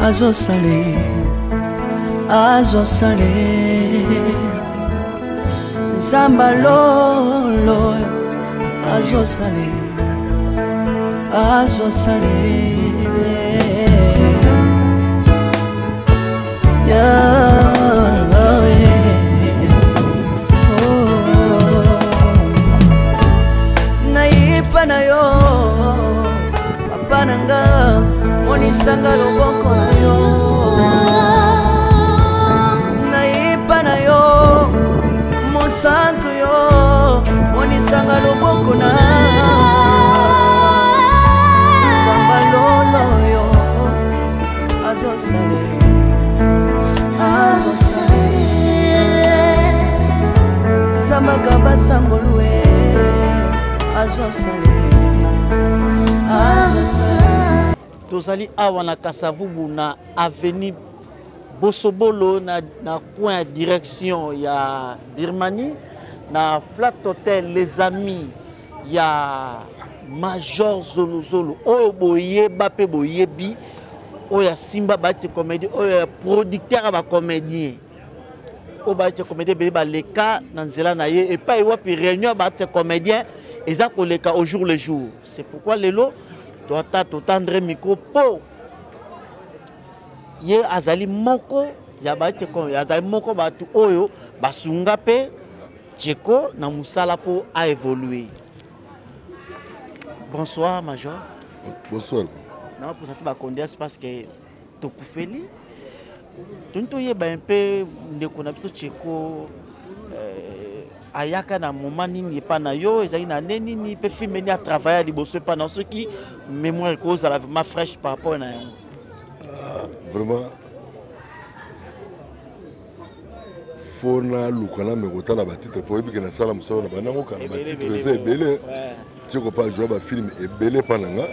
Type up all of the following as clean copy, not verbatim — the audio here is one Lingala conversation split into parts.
Azosale, azosale. Nzamba lolo azosale, azosale. Yeah, oh. Nayipa na yo papa na nga, monisanga loboko na yo. Nayipa na yo mosantu yo, monisanga loboko na Nzamba lolo yo azosale, azosale. Zambaka basangolue azosale, azosale. Tozali awa na Kasavubu na avenue Bosobolo na coin ya direction ya Birmanie na Flat Hotel Les Amis ya Major Zolozolo oyo boyeba pe boyebi oyo asimba bati comédie oyo ya producteur ya ba comédien oyo bati comédien ebele baleka na nzela na ye epai wapi réunion ya bati comédien eza koleka au jour le jour. C'est pourquoi lelo toata totendre micro po ye azali moko ya bati azali moko batu oyo basunga pe Tcheko na musala po a évoluer. Bonsoir Major. Bonsoir. Na pour ça ba condias parce que tokufeli. Tonto yeba un peu ndeko na biso Tcheko ayaka na moment nini epa na yo, ezali na nde nini pe film ni a travailler liboso epa na soki mémoire ekozala vraiment fraîche par rapport na yango. Ah, vraiment fo naluka na kotala batitre po oyebi ke nasala mosala na bandango kala batitre eza ebele. Tcheko pa joua bafilme ebele epa na nga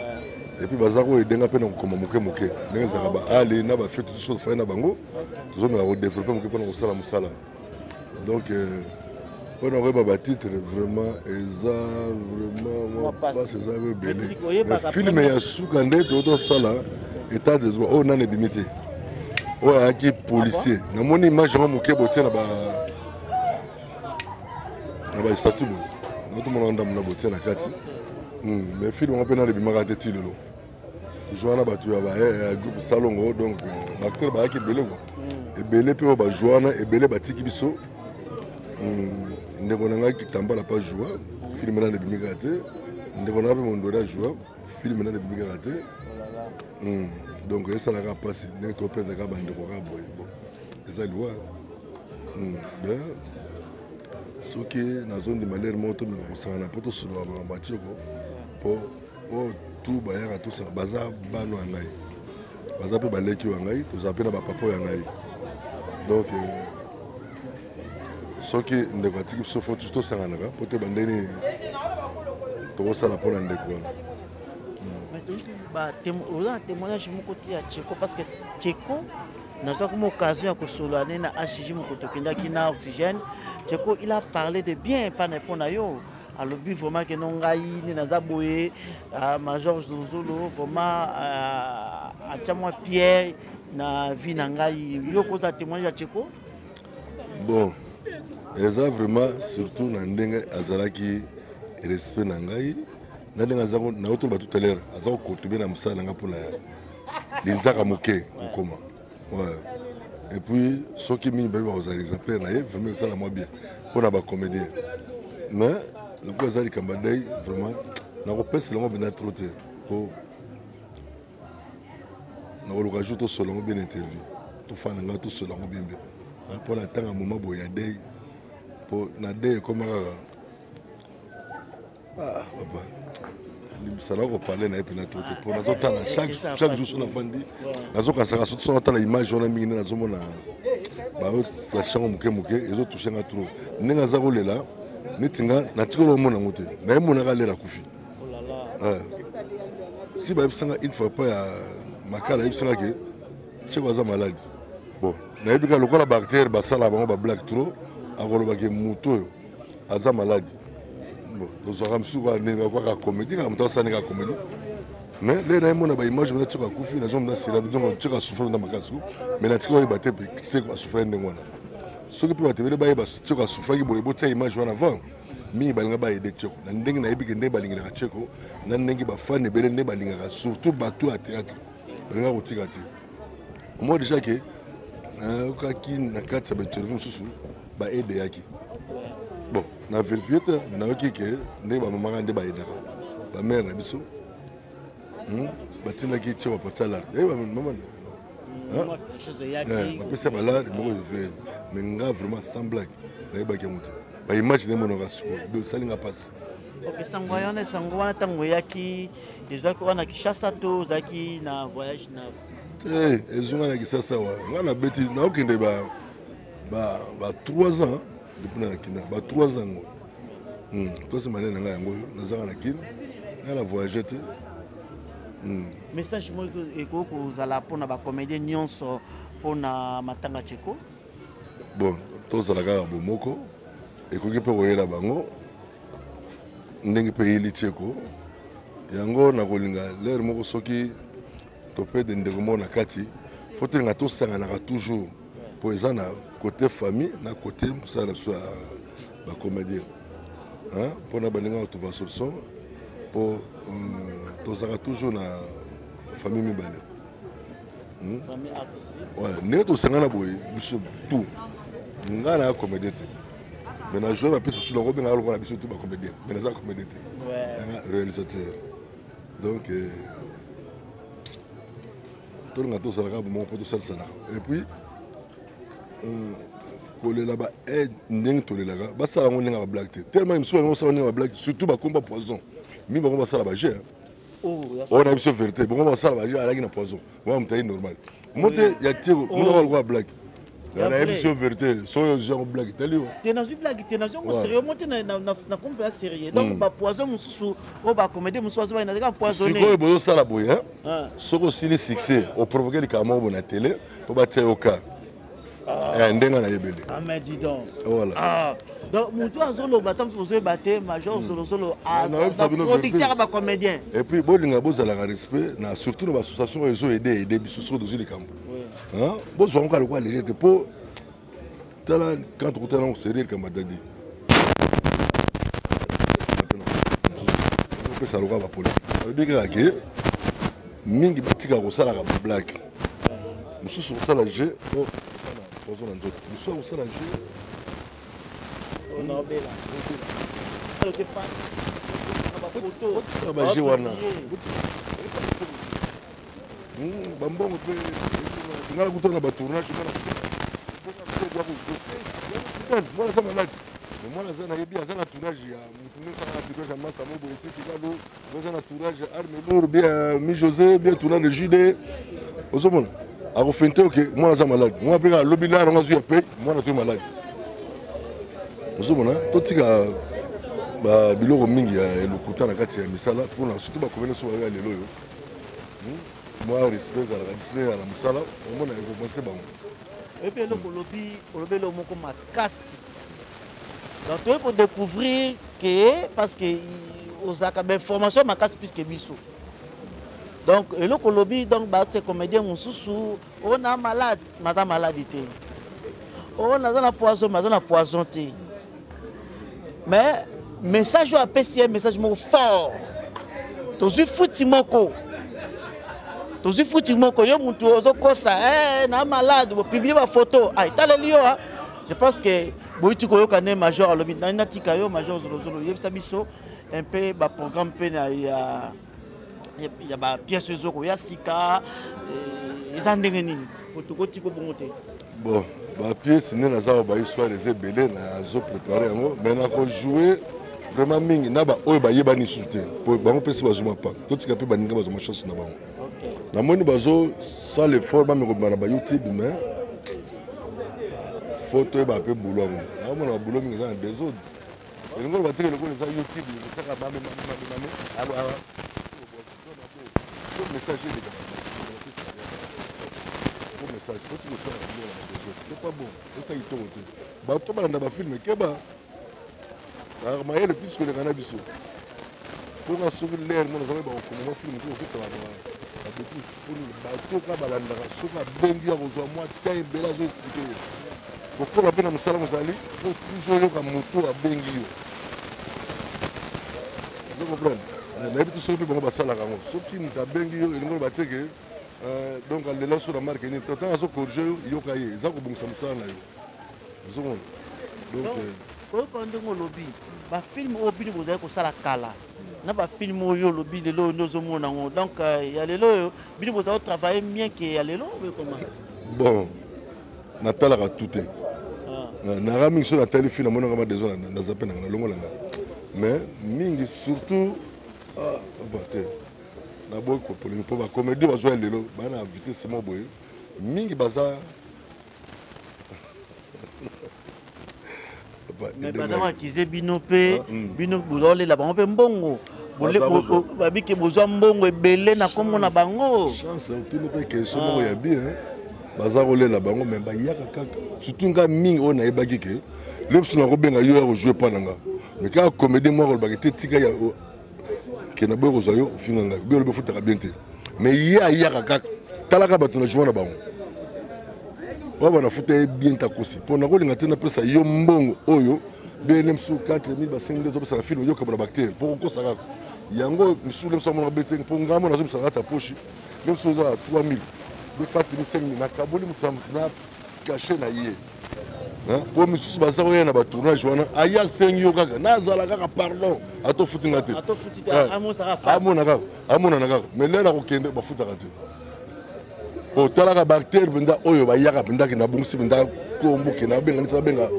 et puis baza koyedenga mpe na kokoma moke moke ndenge ezalaka baale na bafete tout ça fai na bango tozomeka kodévelopper moke mpona kosala mosala. Donc mpona koyeba batitre vraiment eza vraiment mpasi, eza ebele. Mais filme ya suka nde tozosala état de droit oyo nani ebimi te oyo ayaki policier. Namoni image yango moke botie na ba na ba statut boye natomona ndambo na botie na kati. Mais film yango mpe nani ebimaka te ti lelo. Joua na bato ya groupe Salongo, donc baacteur bayaki ebele quoi. Ebele mpe oyo bajoua wana ebele batiki biso. Ndeko na ngai Kitambala pa joua film nani ebimi kaka te. Ndeko na ngai mpe Mondori ajoua film nani ebimi kaka te. Donc esalaka mpasi ndenge toperdaka bandeko kaka boye. Bon, eza liwa. Ben soki nazondima lere moko tomeka kosangana mpo tosolola makambo ya Tcheko mpo oyo tu bayaka tosanga baza bano ya ngai, baza mpe baleki ya ngai, tozala mpe na bapapa ya ngai. Donc soki ndeko atiki biso fo tosanganaka mpo te bandeni tokosala mpona ndeko wana. Oza na témoignage moko te ya Tcheko parce que Tcheko nazwaki mo occasion ya kosolola ne na HG moko tokendaki na oxygène. Tcheko il a parlé de bien epa na mpo na yo, alobi vraiment ke no ngai nde naza boye, Major Zolozolo vraiment atia mwa pierre na vie na ngai. Yo koza témoignage ya Tcheko? Bon, eza vraiment surtout na ndenge azalaki respect na ngai na ndenge aza naotoloba tout à l'heure aza kocontribue na mosala na ngai mpona linzaka moke kokoma. Ouais. Et puis soki mingi bayebi bakozala exemplaire na ye vraiment esala mwa bien mpona bacomédien. Mais lokola eza likambo ya dei vraiment nakopesela yango mpenza trop te po nakoluka jour tosolola yango bien interview tofanda ngai tosolola yango bien bien mpona ntanga moma boye ya dei po na dei ekoma kaka ah papa libisala koparle na ye mpena trop te mpo nazotala chaque jour so nafandi nazokanisaka soki so natala image wana mingi nde nazomona baoflashe yango moke moke ezotouche nga trop ndenge aza kolela neti nga natikala omona yango te nayemonaka lela akufi. Si bayebisanga une fois pa ya makala ayebisanga ke Tcheko aza maladi. Bon, nayebi kaka lokola baacteur basala bango bablague trop akolobake motu oyo aza maladi. Bon, tozwaka mosusu kaka ndenge kaka comédie kaka moto asala ndenge ya comédie. Mais lere nayemona baimage mpenza Tsheko akufi, nazomona mpenza sera, donc Tsheko asouffre mpenza makasi. Mais natika oyeba te mpe Tsheko asouffre ndenge wana. Soki mpe bato ebele bayeba Tsheko asouffraki boye, botia image wana avant. Mingi balinga baaider Tsheko na ndenge nayebi ke ndenge balingelaka Tsheko, na ndenge bafani ebele nde balingaka, surtout bato ya théâtre balingaka kotika te. Moi déjà ke nayokaki na kati ya bainterview mosusu baedeyaki, bon, na vérifie te, mais nayoki ke ndenge bamamaka nde baedaka bamare na biso, batindaki Tsheko bapatia lar mama bapesa balare moko vrai. Mais nga vraiment, sans blague, nayebaki yango te. Baimage nde monaka sikoyo, do esalinga mpasi. Ok, sango wana, sango wana ntango oyaki, ezwaki wana Kinshasa to ozalaki na voyage na? Te, ezonga na Kisasa wa nga nabeti, naokende ba 3 ans depuis na nakina, ba 3 ans ngo. Troisième année na ngai yango oyo nazanga na Kine, ngai na voyage te. Message moko ekoki kozala mpona bacomédien nyonso mpona matanga Tsheko? Bon, tozala kaka bomoko. Ekoki mpe koyela bango ndenge mpe eyeli Tsheko yango. Nakolinga lere moko soki topede ndeko moko na kati, fo tolinga tosanganaka toujours, mpo eza na côté famille, na côté mosala na biso ya bacomédien, mpona baninga kotrouva solution, mpo tozalaka toujours na famille mibale. Ndenge tosangana boye biso tout, ngai naya comédien te, mais na joueur bapesa biso, nakobengaka lokola biso tout bacomédien, mais naza comédien te, nanga réalisateur. Donc tolinga tozalaka bomoko mpo tosalisanaka. Et puis kolela ba aide ndenge tolelaka, basala yango ndenge ya bablague te, tellement mosusu bango basala ndenge ya bablague, surtout bakomba poison mingi, bango basala baje oyo na biso vérité, bongo basala baje alaki na poison wana, moto ayi normal mo te ya Tieko monaka lokola blague. Nayebi biso vérité, soki ozwi yango blague, tali yo. Te, nazwi blague te, nazwi yango sérieux mo te, na kompe ya sérieux. Donc bapoison mosusu oyo bacomédie mosusu bazoba nazalaka empoisonné. Sikoyo bozosala boye, soki osili succès, oprovoke likambo moko boye na télé mpo batia yo ka ndenge nayebeli. Ah, mais dis donc. Voilà. Ah, donc motu azoloba ta mosusu ozoyeba te, major Zolozolo producteur ya bacomédien. Et puis bolinga bozalaka respect na surtout na baassociation oyo ezoaide aide biso. Soki tozwi likambo, bozwa yango kaka lokola léger te, mpo tala, quand tokutana yango sérieux, likambo adadi opesa lokola bapolitique balobi kaka ke mingi batikaka kosalaka bablague mosusu, kosala jeu po poison na nzoto, mosusu akosala jeu. Baje wana bambongo mpe nga nakutana na batournage, mwana aza malade, mais mwana aza, nayebi aza na tournage ya motu nde na tournage ya master mo boye titikalo, aza na tournage ya arme lourd, bien mi José, bien tournage de JD, ozomona akofente oke mwana aza malade, mwana mpe kaka alobi lara ngo azwi ya pe mwana toye malade. Ozomona totika biloko mingi ya lokuta na kati ya misala, mpona surtout bakomene so bayo ya lelo oyo, mwa respect ezalaka, discipline ezala na mosala, omona ekopense bango. Oyebi eloko olobi, olobi eloko moko makasi. Donc toyei kodécouvrir ke parce que ozalaka bainformation makasi puisque biso. Donc eloko olobi, donc batie comédien mosusu oyo na malade, maza malade te, oyo naza na poison, maza na poison te. Mais message oyo apesi ye, message moko fort. Tozwi futi moko, tozwi futi moko, yo mutu ozokosa eh, na malade, bopublie bafoto, ah, etaleli yo. Je pense que boyiti koyoka nde major alobi. Nani natika yo, major Zolozolo, yebisa biso un peu baprogramme mpe na ya bapièce ezokoya sika, eza ndenge nini, po tokotika bongo te. Bon, bapièce nde naza wa bahistoire eza ebele, nazoprépare yango, mais nakojoue vraiment mingi na baoyo bayebani lisusu te, po bango mpesi bazwa mapa, totika mpe baninga bazwa machance na bango. Namoni bazosala effort, bamekobima na bayoutube, mais fo toyeba mpe bulo yango. Naomona babulo mingi eza na désordre, elingi oloba teke lokola eza YouTube, ekotiaka mame mame mame mame alo message eleka po message oti kosala biloko na badésordre, c'est pas bon, esa kitoko te. Bato balanda bafilme, keba mayele plus koleka na biso. Mpo nga soki lere mona azalaki bakokoma mwa filme mpo kopesa babetise mpo nini bato ka balandaka soki abengi ya kozwa mwa temps ebele azo explike yo kokola mpe na mosala mozali faut toujours oyoka motu abengi yo ozo comprendre eh, nayebi te soki mpe bango basalaka yango soki moto abengi yo elingi oloba te ke eh, donc alela so na marke nini ntango azo corrige yo yoka ye eza kobongisa mosala na yo ozomona donc euh, koyoka ndenge olobi bafilme oyo bino bozali kosala kala na bafilme oyo olobi lelo oyo nde ozomona yango donc euh, ya lelo oyo bino bozali kotravaille bien ke ya lelo okoma bon natalaka tout te ah. euh, naka mingi so natali film namonaka ma deso naza mpe nanga nalongola nga mais mingi surtout ah, ba te naboyi kopolemi mpo bacomédie bazwa ya lelo baa na vitesse moko boye mingi baza mais baza koakize bino mpe ah, hmm. bino bozolela bango mpe mbongo babike bozwa mbongo ebele na nkombo na bango chance otuni mpe question moko ya bien baza kolela bango mais bayaka kaka surtout nga mingi oyo nayebaki ke le mosusu nakobenga yo ya kojoue mpa na nga mais kaka comédie moko alobaki te tika ya ke naboyi kozwa yo ofinga ngai obi olobi ofutaka bien te mais ye ayaka kaka talaka bato na juma na bango oyo banafuta ye bien takosi mpo nakolinga te napesa yo mbongo oyo bnm su 4000 ba 5000 topesa na film yokabola bactere mpo kokosa kaka yango misusu lemso amonaka be te mpo ngambo nazobisa na kati ya poshi lemso eza 3000 be 4000 5000 nakaboli moto na kashe na ye mpo misusu baza koya na batournage wana aye asengi yo kaka nazala kaka pardon ata ofuti nga te amona kaka amonana kaka mais lere akokende bafutaka te otalaka baacteur mpenza oyo bayaka mpenza kende abongisi mpenza kombo kende abenga neti babenga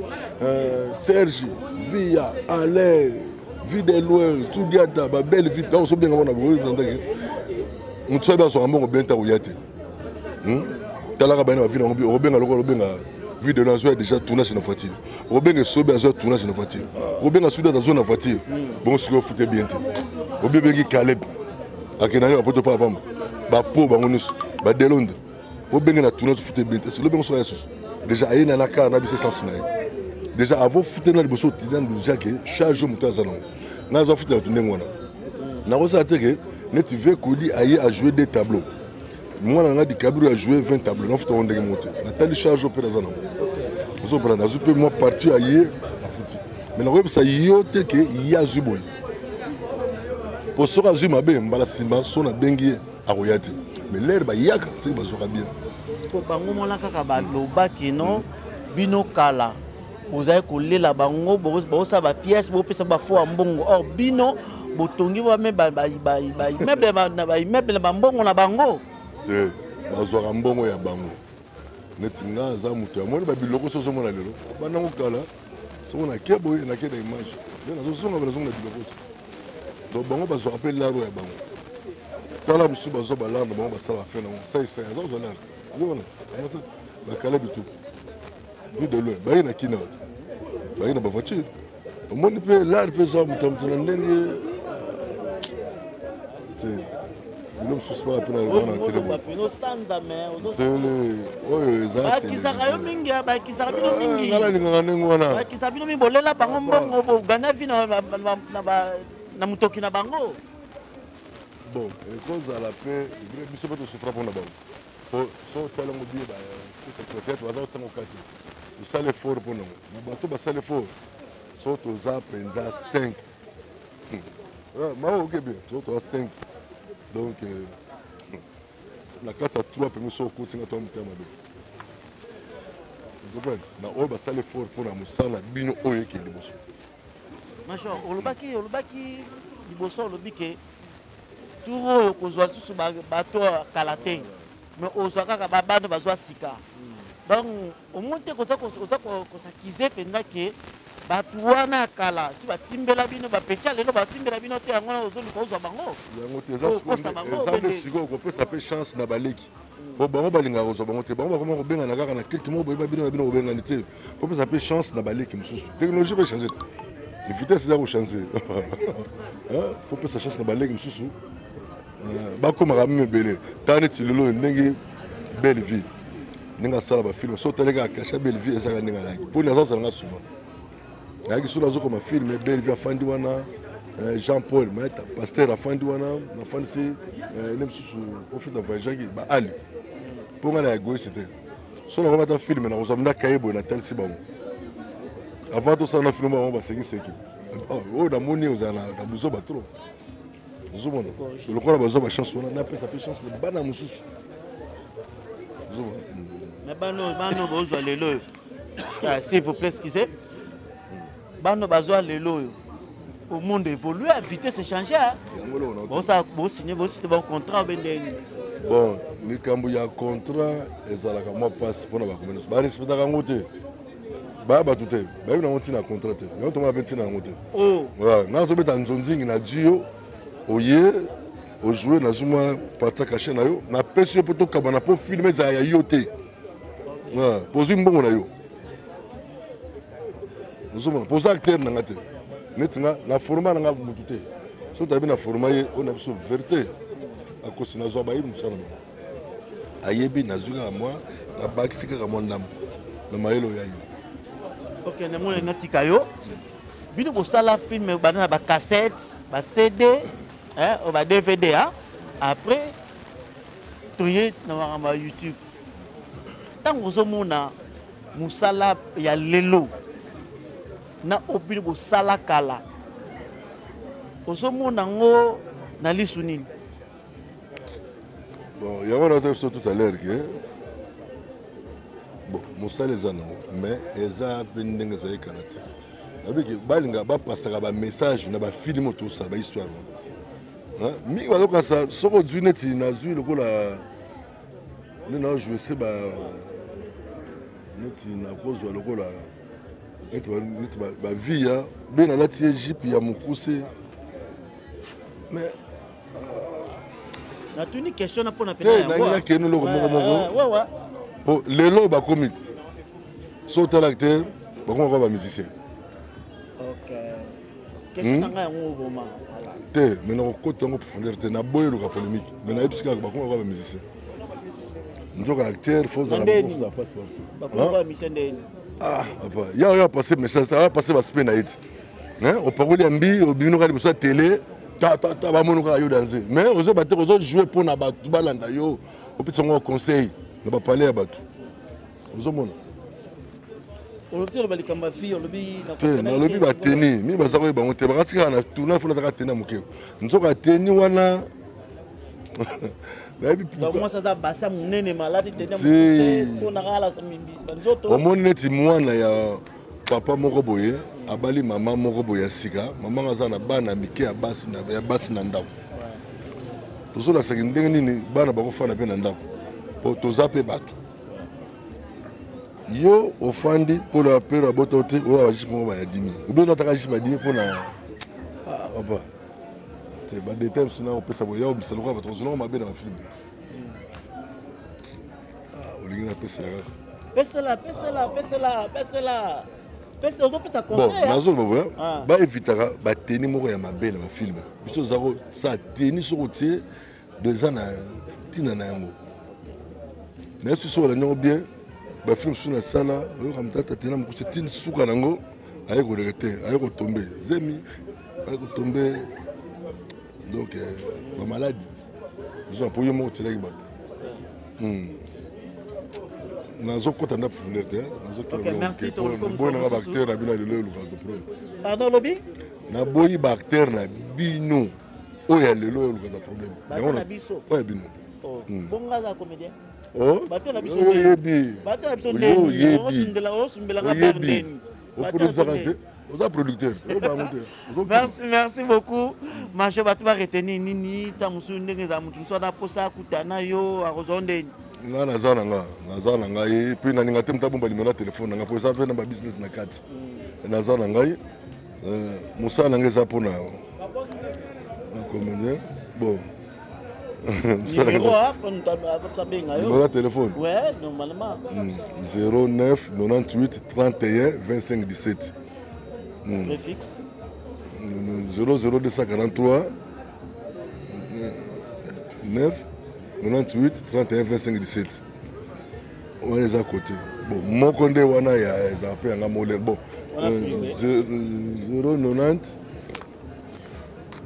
euh, serge via alain vie de loin tudiata babelle vie donc ozobenga wana boye mpenza ke moto soki azwaka mbongo bien ntango oya te hmm? talaka bayina bavi nango okobenga lokola obenga vie de loin azwa déjà tournage na voiture okobenga esobe azwa tournage na voiture okobenga sudat azwa na voiture bongo sikoyo ofute bien te obebengi caleb akenda ye bapoto paa pamba bapo bango nyonso badelonde obenge na tournage ofute bien te lobengo soka ya susu déjà aye na na kar na biso essence na ye déjà avant ofute na liboso otinda déjà ke charge moto aza nango ngai aza futela bato ndenge wana nakosala te ke neti ve kodi aye ajoue deux tableau mwana na ngai dikabiru ajoue 20 tableau nafuta yango ndenge moko te natali charge oyo mpe naza nango ozopona nazwi mpe mwa parti aye nafuti mais nakoyebisa yo te ke ye azwi boye mpo soki azwi mabe mbala nsima so nabengi ye akoya te mais lere bayaka soki bazwaka bien po bango mwana kaka balobaki no bino kala bozali kolela bango bosala bapièce bopesa bafo ya mbongo or bino botongi bame baimmeuble na bambongo na bango te bazwaka mbongo ya bango neti nga aza moto ya moni babiloko so ozomona lelo bandango kala soko nake boye nake na image nde nazozonga nazonga na bilokosi donc bango bazwaka mpe laro ya bango tala mosusu bazwa balare na bango basala bafe nango saisai aza kozwa lare yo wana bakala bitu vue de loin baye na kina te baye na bavoiture omoni mpe lare mpe eza moto moto na ndenge te bilo mosusu bana mpe naloba na tele te oyo ezabakisaka yo mingi bakisaka bino mingi nga nalingaka ndenge wana bakisaka bino mingi bolela bango mbongo bogana vi na motoki na bango bon ekozala mpe biso mpe tosufra mpo na bango po so otali yango bie bateatre baza kotiango kati tosala effort mpo nango na bato basala effort so toza mpenza 5 mao oke bien so toza 5 donc euh, na kati ya 3 pemi so okoti nga toa motema mabe comprendre na oyo basala effort mpo na mosala na bino oyo ekende liboso major olobaki olobaki liboso olobi ke tour oyo kozwa lisusu bato ya kala te mais ozwa kaka babana bazwa sika donc omoni te oza kosakize mpenza ke bato wana ya kala si batimbela bino bapecha lelo batimbela bino te yango wana ozoluka ozwa bango yango te eza nde sikoyo kopesa mpe chance na baleki po bango balingaka kozwa bango te bango bakoma kobengana kaka na kelke moko boyeba bino na bino kobengani te fopesa mpe chance na baleki mosusu technologie mpe change te vitesse eza kochange fopesa chance na baleki mosusu euh, bakomaka meme ebele tala neti lelo oyo ndenge belle vie ndenge asala bafilme so otali kaka kasha belle vie ezaka ndenge alaki mpo nazazala nga souvent nayaki so nazokoma filme belle vie afandi wana eh, Jean Paul Maeta pasteur afandi wana nafandisi eh, ne mosusu profite na voyageaki baali mpo ngai na egoïste te so nakomi ata filme nakozwa mna kaye boye natalisi bango avant tosala na filme bango basekiseki oh, oyo namoni ozala na buzoba trop ozomona lokola bazwa bachance wana napesa mpe chance na bana mosusu ozomona mais bana bana bozwa lelo oyo ah, s'il vous plaît excusez bana bazwa lelo oyo au monde évolue à vitesse échange bosala bosigne bosite bon contrat obe ndenge bon likambo ya contrat ezalaka mwa mpasi mpona bakomi nyonso barespectaka yango te baya bato te bayebi nango ntina ya contrat te yango tomona mpe ntina yango te oh. nga nazobeta nzonzingi na dio oye ojoue nazwi mwa parti ya cachet na yo napesi yo mpo tokabana mpo filme ezala ya yo te mpo ozwi mbongo na yo ozomona mpo oza acteur na nga te neti nga na forma na nga motu te soki toyebi na forma ye oyo na biso verité akosi nazwa bayebi mosala bango ayebi nazwi kaka mwa nabakisi kaka mwa ndambo na mayele oyo ayebi ok namoni natika yo bino bosala filme banda na bacassette bacd ba dvd après toye na makambo ya youtube ntango ozomona mosala ya lelo na oyo bino bosala kala ozomona yango na lisu nini bon yango na biso tout à l'heure ke bon mosala eza nango mais eza mpe ndenge ezali kala te nabiki balinga bapasaka bamessage na bafilme oyo tosala bahistoire wana mingi bazokasa soki ozwi neti nazwi lokola nde naojoue se ba neti nakozwa lokola neti bavie ya be nalati ye jipe ya mokuse mais natuni question na mpona te nangi nakende eloko moko moko po lelo bakomi te so otalaki te bakoma kaka bamusicien te mais nakokota yango profondeur te naboyi eluka polémique mais nayebisi kaka bakoma kaka bamusicien nzoka acteur fo ozala ah papa ya oyo apasse message te apasse baspe na ye te opakoli ya mbi obimi noka liboso ya tele ta bamoni kaka yo danse mais ozoyeba te ozojoue mpo na bato balanda yo opesa yango conseil na bapale ya bato ozomona te nalobi bateni mingi baza koyeba yango te bakati kaka na tourna fo nataka teni ya moke nzoka teni wana nayebi omoni neti mwana ya papa moko boye abali mama moko boye ya sika mama ngo aza na bana mike ya basi na, ya basi na ndako tozolasaki ndenge nini bana bakofanda mpe na ndako mpo toza mpe bato yo ofandi mpo na pero abota te oyo bajipe moko baya dimi obi olataka jipe ya dimi mpo na ah, papa te badetail mosusu na kopesa boye ya obisa lokola bato kozolongo mabe na bafilme ah, olingi napesela kaka pesela pesela pesela pesela pesela ozopesa conseil bon nazoloba boye ah. baevitaka bateni moko ya mabe na bafilme biso oza kosala teni soki otie do eza na ntina na yango naye susu olandi yango bien bafilme mosusu nasala oyoka motata tena mokuse tini suka na yango aye koleka te aye kotombe zemi aye kotombe donc euh, bamaladi eza mpo yo moko otielaki bato hmm. nazokota nda profondeur te nazoboyi nanga baacteur na bino ya lelo elukaka problème pardon olobi naboyi baacteur na bino oyo ya lelo oyo olukaka problème oyo ya bino oh. hmm. bongo aza comédien oh? oyebi oyebi oproduisaka te oza producteur merci merci beaucoup marché bato baretenir nini ntango mosusu ndenge ezala moto mosusu ana mposa akutana yo akozwa ndeni nga naza na nga naza na ngai mpe nalinga te moto abomba nimero ya telefone na ngai mpo eza mpe na babusiness na kati mm. naza na ngai euh, mosala na ngai eza mpona na comédien bon numéro ya telefone ouais, normalement. 09 98 31 25 17 Préfixe 00243 9 98 31 25 17 wana eza kote bon moko nde wana ya ezala mpe yanga molere bon 090 euh,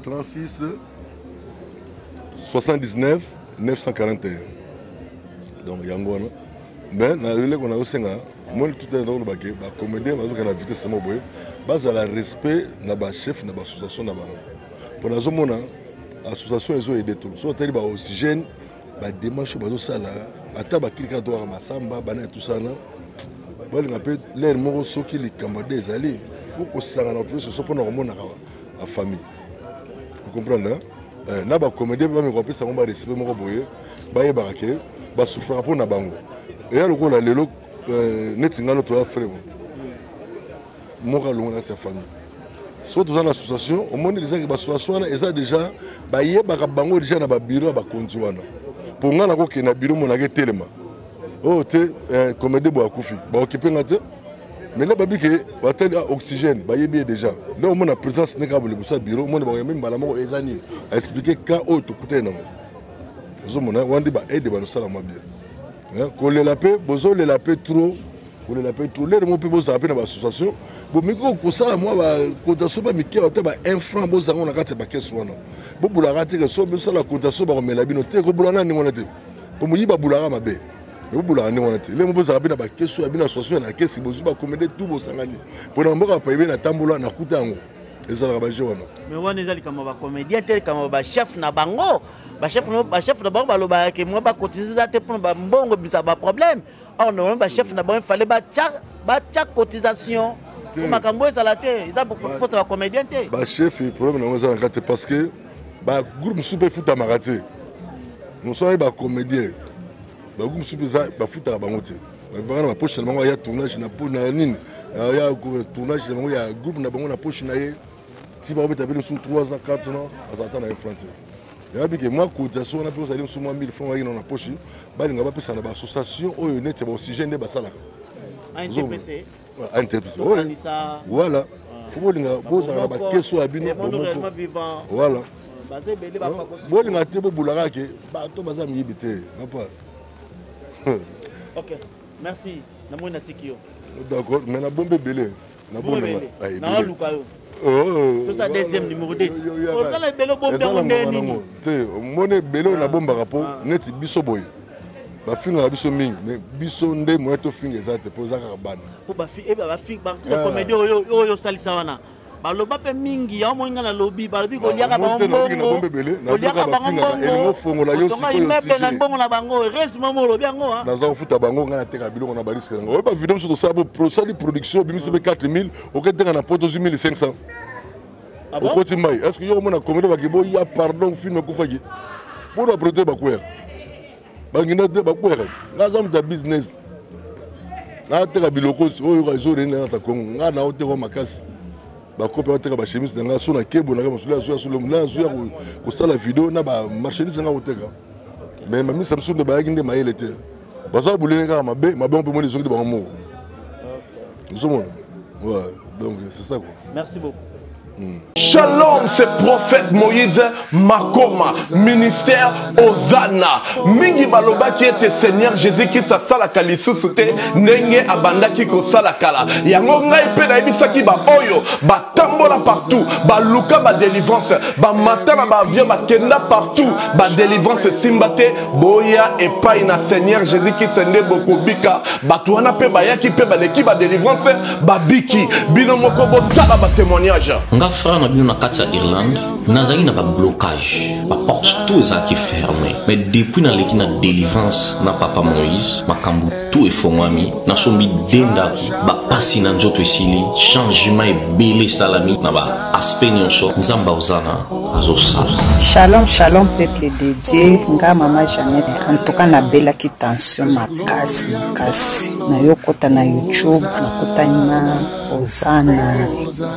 36 79 941. Donc yango wana. Mais na eleko nazosenga moni tout à l'heure ke bacomédien bazokende na vitesse moko boye, bazala respect na bachef na baassociation na bango, mpo nazomona association ezoyede to so otali baoxygène, badémarche bazosala, ata bakilika to kaka masamba bana ya tusana balinga mpe lere moko. Soki likambo de ezali, fo kosangana otrouve soso mpona komonaka bafamille, ocomprendre? Na bacomédien mpe bameka kopesa bango barespect moko boye, bayebaka ke basouffraka mpo na bango. Eya lokola lelo neti ngai toya frère moko alongo na kati ya famille. Soki toza na association, omoni déjà ke baassociation wana eza déjà, bayebaka bango déjà na babiro ya bakonzi wana. Mpo ngai nakokende na biro, monaka etelema oyo te, comédien boye akufi, baokipe nga te. Mais là babi ke batali oxygène, bayebi ye déjà. Nde omona présence ne kaka liboso ya bureau, omona bakoyambi mbala moko, eza nini, aexplike ka oyo tokutani nango. Ozomona wana nde baaide banosala mwa bien. Kolela mpe bozolela mpe trop, kolela mpe trop. Lere mo mpe bozala mpe na baassociation, bomiki kosala mwa bacotation bamike, ata ba 1 franc bozango na kati ya bakese wana. Bobulaka te ke so bosala cotation bakomela bino te. Kobula na ndenge wana te, po moyibi abulaka mabe. Bobulaka ndenge wana te. Lemo bozala mpe na bakeso ya bino, association ya na kesi, bozwi bakomede tu, bosangani mpo na mboka bapaye na tambola nakuta yango ezalaka baje wana. Mais wana eza likambo ya bacomédien te, likambo ya bachef na bango. Bachef na bango balobaka ke mwa bacotiser eza te mpona bambongo ebimisa baproblème. Or normalement bachef na bango efale batya cotisation po makambo ezala te. Eza faute ya bacomédien te. Bachef, problème nango eza na kati te, parce que bagroupe mosusu mpe efutamaka te. Mosusu aye bacomédien, bagroupe mosusu mpe eza bafutaka bango te, bavaka na bapoche na bango. Aya tournage na po na nini, aya tournage na bango ya groupe na bango na poche na ye, ti bakobeta mpe mosusu 3 ans, 4 ans, azala ata na ye franc te. Yabi ke mwa cotisation wana mpe ozali mosusu mwa 1000 franc oyaki na poche, balinga bapesa na baassociation oyo neti ya baoxygène nde basalaka. ANTPC, voilà. Fo bolinga bozala na bakeso ya bino bomoko, voilà. Bolinga te bobulaka ke bato baza miyibi te, papa. Ok, merci. Namoni natiki yo. D'accord, mais nabombi ebele. Naluka yo tosa deuxième numéro te. Ozala ebele, obombi yango nde nini? Te, omoni ebele oyo nabombaka mpo neti biso boye bafingaka biso mingi, mais biso nde moyen tofinga eza te, mpo eza kaka bana. Mpo bacomédie oyo osalisa wana baloba mpe mingi yango. Moi nga nalobi, balobi koliaka bango mbongo, koliaka bango mbongo, fongola yo. Otonga immeuble na mbongo na bango. Heureusement mo olobi yango. Naza kofuta bango. Ngai nateka biloko na bariske na ngai. Oyo bavideo mosusu tosala, bo osali production, obimisi mpe 4000, oketeka na poto, ozwi 1500, okoti mai. Est ce que yo omona comédie bake boya pardon, film ekufaki mpona baproducteur bakweyaka, banginda te, bakweyaka te. Ngai aza moto ya business, nateka biloko oyo yoka ezoreni na kati ya Kongo. Ngai naoteka makasi bakope, bateka bachemise na ngai so na kebo na ngai mosolo azoya solo na azoya kosala video na bamarchandise na ngai koteka. Mais mamisa mosusu nde bayaki nde mayele te, baza bolene kaka mabe mabe mpe moni ezongi bango moko, ozomona. Ouais, donc c'est ça quoi. Merci beaucoup. Shalom, c'est prophète Moïse Makoma, ministère Hosanna. Mingi balobaki ete Seigneur Jésus-Christ asalaka lisusu te ndenge abandaki kosala kala. Yango ngai mpe nayebisaki ba oyo batambola partout, baluka ba délivrance, bamata na ba avion, bakenda partout, ba délivrance esimba te. Boya epai na Seigneur Jésus-Christ nde bokobika. Bato wana mpe bayaki mpe baleki ba délivrance, babiki. Bino moko botala ba témoignage. Nga frère na bino na kati ya Irlande, nazalaki na bablocage, baporte tout ezalaki fermé. Mais depuis naleki na délivrance na papa Moïse, makambo tout efongwami. Nasombi de ndako, bapasi na nzoto esili, changement ebele esalami na baaspect nyonso. Nzambe ozana azosala. Shalom, shalom, peuple de Dieu. Nga mama Jeannette, en tout cas nabelaki tension makasi makasi. Nayokota na YouTube, nakutani na Ozana,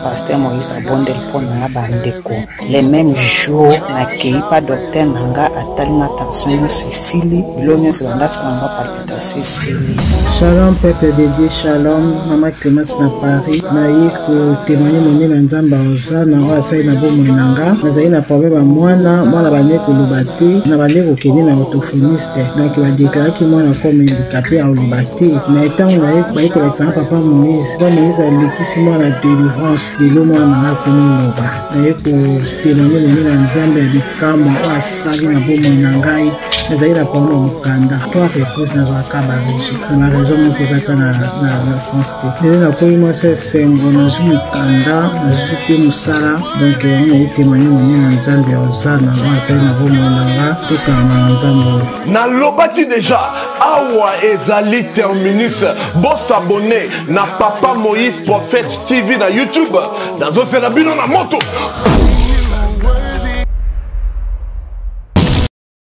pasteur Moïse abondeli mpo na nga. Bandeko, le même jour nakei pa docteur na nga, atali nga tension nyonso esili, bilo nyonso bandasala nga palpitation esili. Shalom peuple de Dieu, shalom mama Clémence na Paris. Naye kotémoigne monene na Nzambe Ozana oyo asali na bomoi na nga. Nazali na problème ya mwana, mwana bande koloba te, na bande kokende na orthophoniste, donc badeklaraki mwana comme handicapé, aloba te. Mais ntango baye kolakisa nga papa Moïse, papa Moïse. Nalekisi mwana délivrance, lelo mwana na nga akomi loba. Naye kotémoigne monene na Nzambe ya bikamwa oyo asali na bomoi na ngai. Nazali na problème ya mokanda, trois reprise nazwaka barejet na baraison moko eza ata na sens te. Lelo nakomi mwasi esengo, nazwi mokanda, nazwi mpe mosala. Donc yango naye témoigne monene na Nzambe ya Ozana oyo asali na bomoi na nga. Tokanga na Nzambe oyo. Nalobaki deja, awa ezali terminus. Bosabone na Papa Moïse Prophète TV na YouTube. Nazozela bino na moto.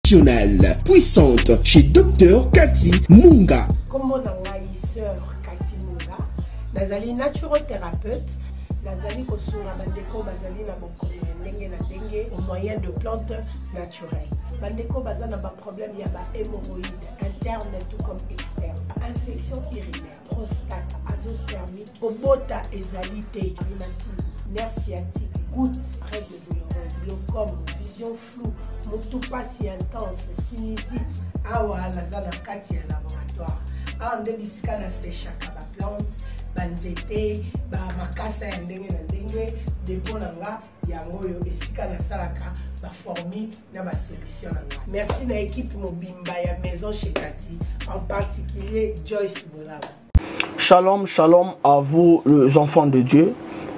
Nationale puissante chez Dr Cathy Munga. Kombo na ngai sœur Cathy Munga, nazali naturothérapeute, nazali kosunga bandeko bazali na bokono ya ndenge na ndenge au moyen de plantes naturelles. Bandeko baza na ba problème ya ba hémorroïdes interne tout comme externe, infection urinaire, prostate, azoospermique, kobota ezali te, rhumatisme, nerf sciatique, goutte, règle douloureuse, glaucome, vision floue, motu pasi intense, sinusite. Awa naza na kati ya laboratoire, awa nde bisika na sechaka ba plante, banzete, bamakasa ya ndenge na ndenge. Depo na nga yango oyo, esika nasalaka baformule na basolution na nga. Merci na équipe mobimba ya Maison chez Kati, en particulier Joyce Bolaba. Shalom, shalom à vous les enfants de Dieu.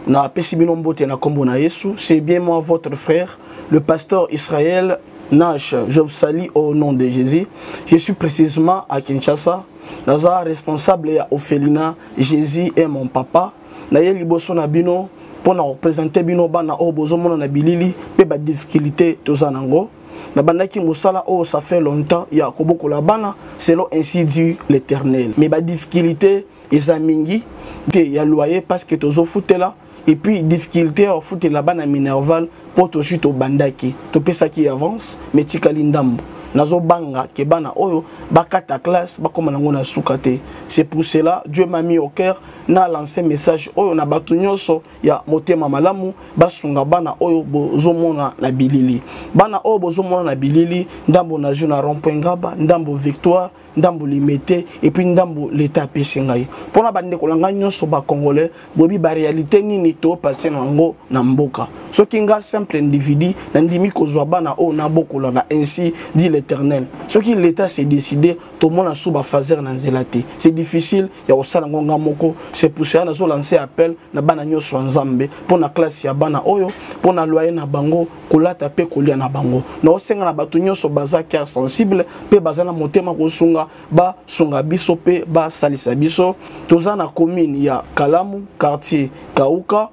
Na pesi bino mbote na kombo na Yesu. C'est bien moi, votre frère, le pasteur Israël Nash. Je vous salue au nom de Jésus. Je suis précisément à Kinshasa. Naza responsable ya orphelinat Jésus est mon papa. Naye liboso na bino pour na représenter bino bana oyo bozomona na bilili pe ba difficulté toza nango. Nabandaki mosala oyo ça fait longtemps ya kobokola bana selon ainsi dit l'Éternel. Mais ba difficulté eza mingi te ya loyer parce que tozofutela, et puis difficulté ya kofutela bana minerval mpo tozwi, tobandaki, topesaki avance mais tikali ndambo. Nazobanga ke bana oyo bakata classe, bakóma nango na suka te. C'est pour cela Dieu m'a mis au cœur na lancer message oyo na bato nyonso ya motema malamu, basunga bana oyo bozomona na bilili. Bana oyo bozomona na bilili, ndambo na jeu na rond-point Ngaba, ndambo Victoire, ndambo Limete, et puis ndambo l'État apesi ngai. Mpona bandeko na ngai nyonso bacongolais, boyebi baréalité nini topase nango na mboka. Soki nga simple individu nandimi kozwa bana oyo nabokola na ainsi dit l'Éternel, soki l'État s'est décidé, tomona su bafaser na nzela te, c'est difficile ya kosala yango nga moko. C'est pour cela nazolancer appel na bana nyonso ya Nzambe mpo na classe ya bana oyo, mpo na loyer na bango, kolata mpe kolia na bango. Naosenga na bato nyonso baza cœur sensible mpe baza na motema kosunga, basunga biso mpe basalisa biso. Toza na commune ya Kalamu, quartier Kauka,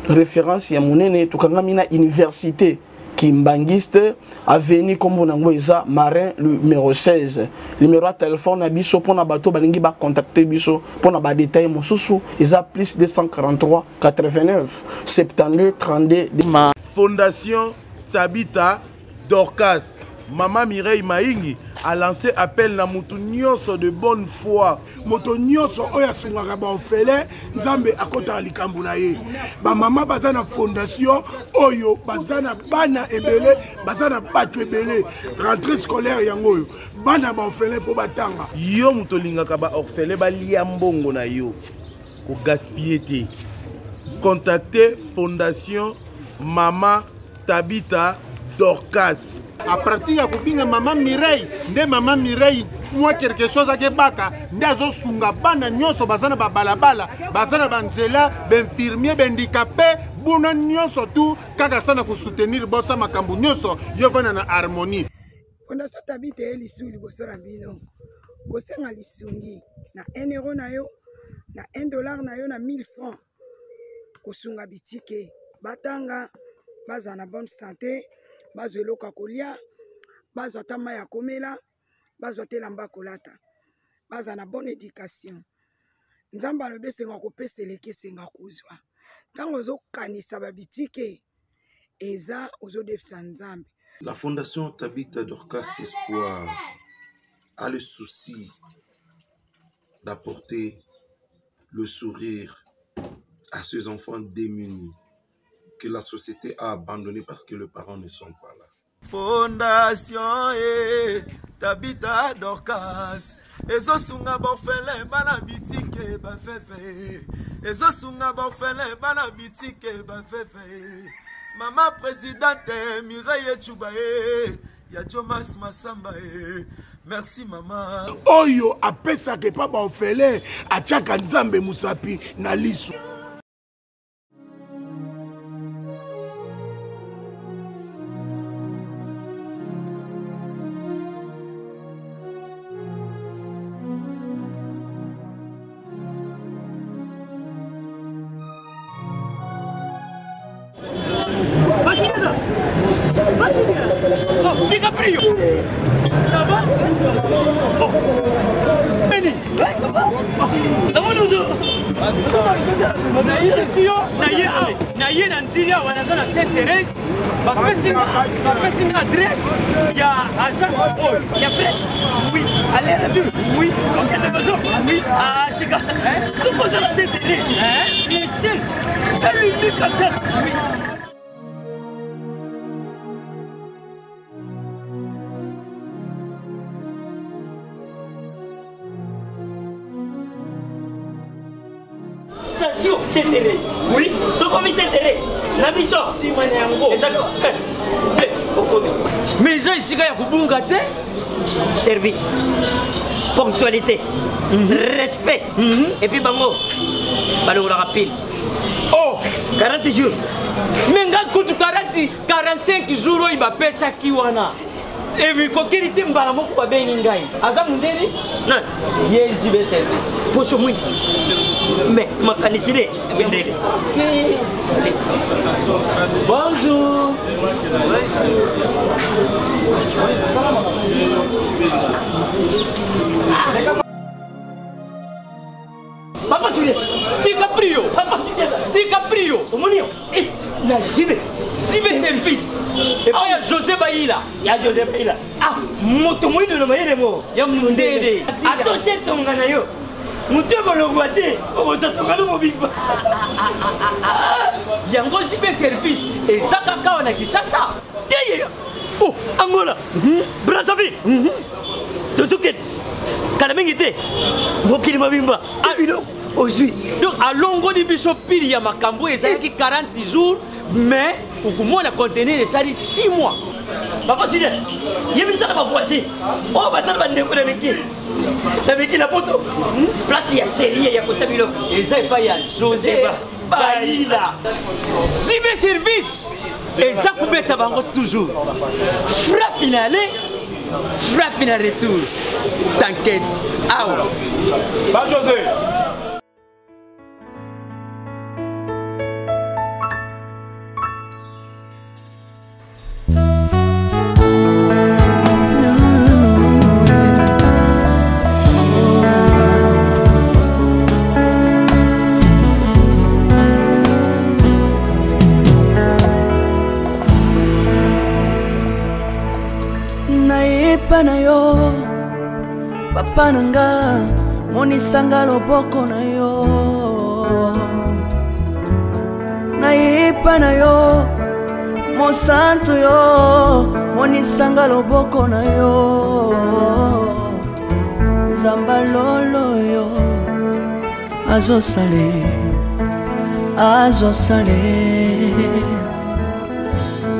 référence ya monene. Tokangami na université Kimbangiste, avenue kombo nango eza Marin numéro 16. Numéro ya téléphone na biso mpona bato balingi bacontacte biso mpona badetail mosusu eza plus 243 89 72 32. Ma Fondation Tabitha Dorcas, Mama Mireille Maingi a lancé appel na mutu nyonso de bonne foi. Moto nyonso oyo asungaka baorphelin, Nzambe akotaka likambo na ye. Bamama baza na fondation oyo, baza na bana ebele, baza na bato ebele. Rentrée scolaire yango oyo, bana baorphelin mpo batanga. Yo moto olingaka baorphelin balia mbongo na yo, kogaspille te. Contacte Fondation Mama Tabitha Dorcas. À partir ya kobinga mama Mireille, nde mama Mireille mwa quelque chose akebaka, nde azosunga bana nyonso baza na babalabala, baza na banzela, bainfirmier, bahandicapé, buna nyonso tu kaka sana kosoutenir bosa makambo nyonso yo vanda na harmonie. Fondation Tabitha ye lisu liboso na bino kosenga lisungi na 1 euro na yo, na 1 dollar na yo, na 1000 francs, kosunga bitike batanga, bazala na bonne santé, bazwa eloko ya kolia, bazwa ata mai ya komela, bazwa te elamba ya kolata, bazala na bonne éducation. Nzambe alobi esenga kopesa eleki esenga kozwa. Ntango ozokanisa babitike eza ozodefisa Nzambe. La Fondation Tabitha Dorcas Espoir a le souci d'apporter le sourire à ces enfants démunis que la société a abandonnés parce que les parents ne sont pas là. Fondation e Tabitha Dorcas ezosunga baorphelin, bana bitike, baveuve. Ezosunga baorphelin, bana bitike, baveve. Mama présidente Mireille Echuba e ya Jomas Masamba e, merci mama. Oyo apesaka epa baorphelin atiaka Nzambe mosapi na liso. DiCaprio. Ça va? Oh. Benny. Ouais, ça va? Naye na nzili awa, naza na Saint Thérèse, bapesi nga adresse ya agence oyo ya vrai. Oui, aller retour. Oui, okende besoin. Oui, atika soki oza na Saint Thérèse, le seul et l'unique agence. Oui. Station Saint-Thérèse. Oui, sokomi Saint-Thérèse. Na biso. Sima na yango. Ezaka. Te, okomi. Mais eza esika ya kobunga te. Service. Ponctualité. Respect. Et puis bango balongolaka pile. Oh, 40 jours. Mais nga kutu 40 45 jours oyo bapesaki wana. Emikokeli te, mbala moko babengi ngai. Aza mondeli nani? Ye JB Service. Poso mwindi. Mais makanisi ne mindele. Bonjour. Papa Julien, DiCaprio, Papa Julien, DiCaprio, omoni yo, eh, na JB, JB Service, epai ya José Bayila, ya José Bayila, ah, moto moyindo na mayele mo, ya mondele, atoshe tonga na yo, moto ekolongwa te, okozwa tonga no mobimba. Yango JB Service, eza kaka awa na Kinshasa, te ye, oh, Angola, Brazzaville, tozokende kala mingi te, mokili mobimba biloko ozwi. Donc alongoli biso pili ya makambo ezalaki 40 jours, mais okomona conteneur esali 6 mois. Papa Julien, yebisaka bavoisin oyo basala bandeko na miki na miki na poto, place ya serie ya kotia biloko eza epai ya José Bayila. JB Service eza kobeta bango toujours frappe na aller, frappe na retour. T'inquiète, awa ba José. Nayepa na yo, papa na nga, monisanga loboko na yo. Nayepa na yo, mosantu yo, monisanga loboko na yo. Nzamba lolo yo azosale, azosale.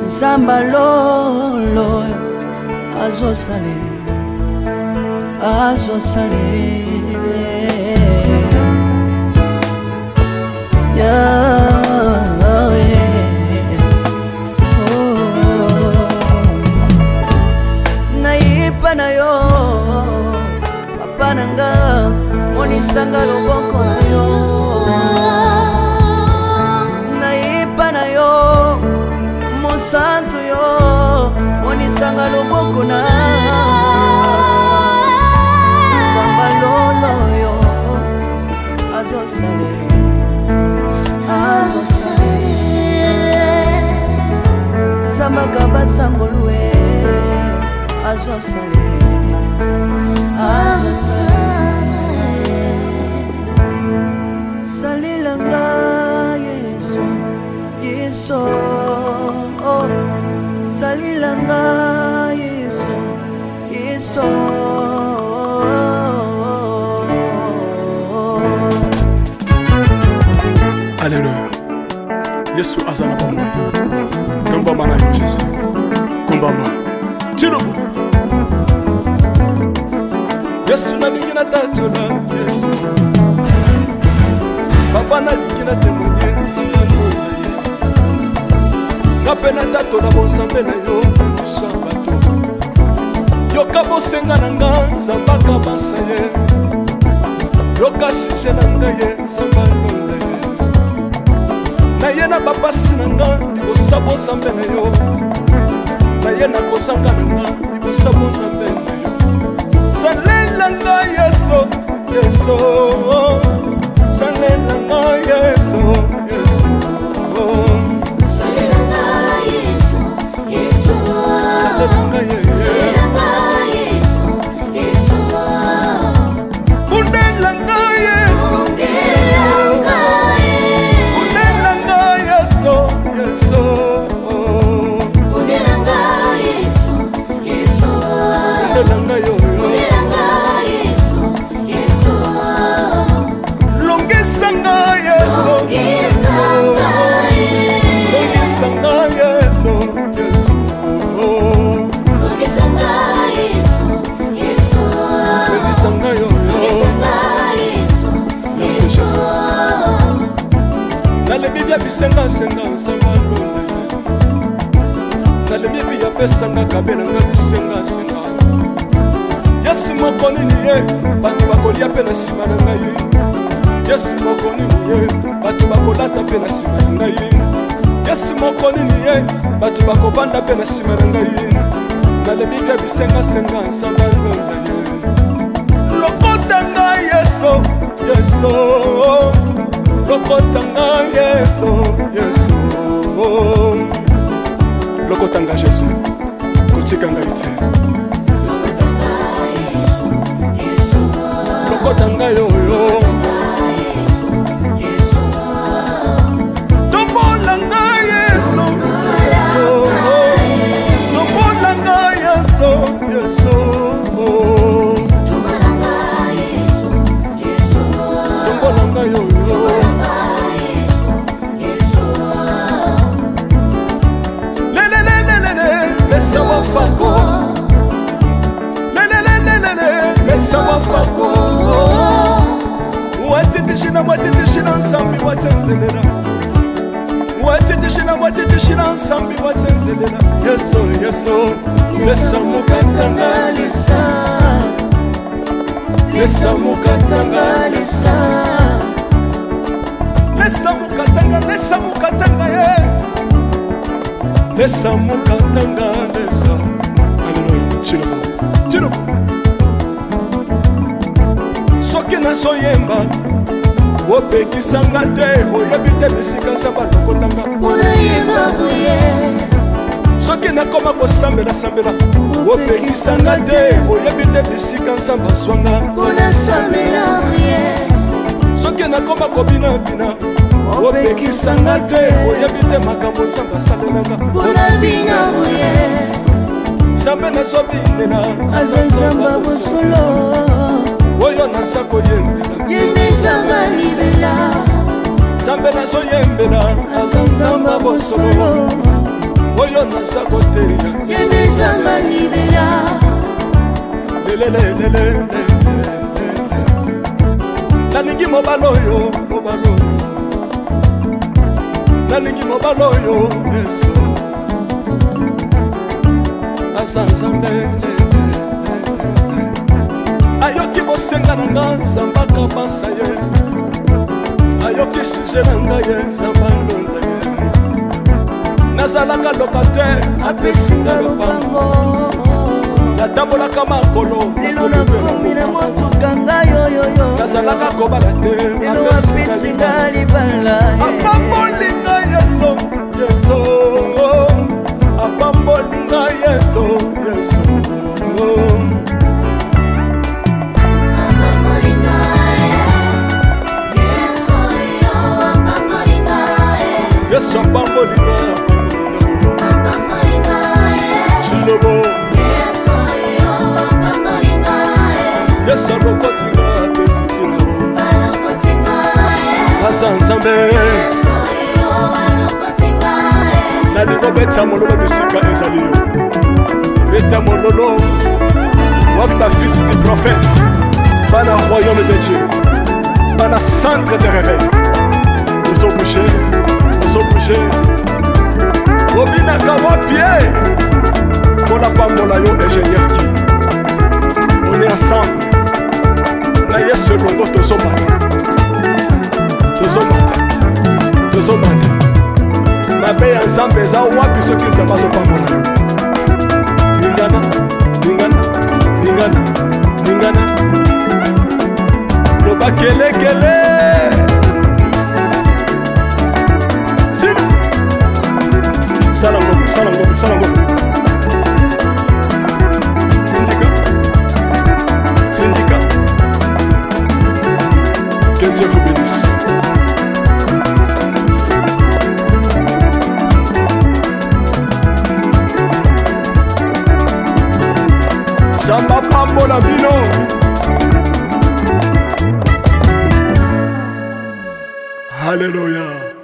Nzamba lolo azosale, azosale. Nayepa na yo, papa na nga, monisanga loboko na yo. Nayepa na yo, mosantu yo, monisanga loboko na. Nzamba lolo yo azosale, azosale. Zambaka basangolue azosale, azosale. Salelanga Yesu, Yesu, oh. Salelanga Yesu, Yesu. Alleluya. Yesu aza na bomoi. Tombama na yo Jésus. Kombama. Tilobo. Yesu nalingi natatola Yesu. Papa nalingi na témoigner nzambe alonda ye. Nga mpe natatola bonzambe na yo na miso ya bato. Yoka bosenga na nga nzambe akabasa ye. Yoka sujet na ngai ye nzambe alonda ye. Naye na bapasi na nga libosa bonzambe na yo. Naye na kozanga na nga libosa bonzambe na yo. Salela nga Yesu, Yesu. Salela nga Yesu, Yesu. Salela nga Yesu, Yesu. Salela nga Yesu. Salela nga Yesu, Yesu. Bundela nga Yesu. Bundela nga Yesu. Bundela nga Yesu, Yesu. Bundela nga Yesu, Yesu. Bundela nga yo, yo. Bundela nga Yesu, Yesu. Longisa nga Yesu. Longisa nga Yesu. Longisa nga Yesu, Yesu. Longisa nga Yesu, Yesu. Longisa nga yo, yo. Longisa nga Yesu, Merci Yesu. Jésus. Nalebi bia bisengasenga nzambe alonda ye. Nalebi vi apesanga kabela nga bisengasenga. Yesu moko nini ye bato bakolia mpe na nsima na ngai. Yesu moko nini ye bato bakolata mpe na nsima na ngai. Yesu moko nini ye bato bakovanda mpe na nsima na ngai. Nalebi bia bisengasenga nzambe alonda ye. Lokota ngai Yesu, Yesu. Lokota ngai Yesu, Yesu. Lokota ngai Yesu, kotika ngai te. Lokota ngai oyo. Tombola ngai Yesu, Yesu. Tombola ngai Yesu, Yesu. Tombola ngai oyo. Lelelelelele, lesa wafako. Lelelelelele, lesa wafako. Watitishina, watitishina nsambi watsenzelela. Watitishina, watitishina nsambi watsenzelela. Yesu, Yesu, lesa mukatanga lesa. Lesa mukatanga lesa. Lesa mukatanga, lesa mukatanga ye. Lesa mukatanga lesa. Alléluia. Chilobo, chilobo. Soki nazoyemba opekisanga te, oyebi te bisika nzambe alokotanga. Soki nakoma kosambela-sambela opekisanga te, oyebi te bisika nzambe azwanga. Soki nakoma kobinabina opekisanga te, oyebi te makambo nzambe asalelanga. Nzambe nazobinela aza nzambe bosolo oyo naza koyembela. Ye nde nzambe libela. Nzambe nazoyembela aza nzambe bosolo oyo naza koteya. Ye nde nzambe libela. Lelelelelele nalingi mobali oyo, mobali oyo nalingi, mobali oyo Yesu aza nzambe. Ayoki bosenga na nga nzambe akabasa ye. Ayoki sujet na ngai ye nzambe alonda ye. Nazalaka locataire apesi nga lopango. Natambolaka makolo lelo nakomi na motuka ngai oyoyo. Nazalaka kobala te lelo apesi nga libala. Apamboli ngai Yesu, Yesu. Apamboli ngai Yesu, Yesu. Yesu apamboli ngai, apamboli ngai. Chilobo. Yesu alokoti nga apesi ntina. Aza nzambe. Nzambe. Nalingi obetisa mololo bisika ezali yo. Beta mololo. Wapi ba fils du prophète? Bana royaume de Dieu. Bana centre de réveil. Ozo bouger, ozo bouger. Obinaka wapi ye? Mpona pambola yo ingénieur Guy. On est ensemble. Na Yesu elongo tozomata. Tozomata. Tozomata. Mabe ya Nzambe eza wapi soki Nzambe azopambola yo? Ningana, ningana, ningana, ningana. Loba kelekele. Chini. Sala ngombe, sala ngombe, sala ngombe. Tindika. Tindika. Que Dieu vous bénisse. Nzambe apambola bino. Alléluia.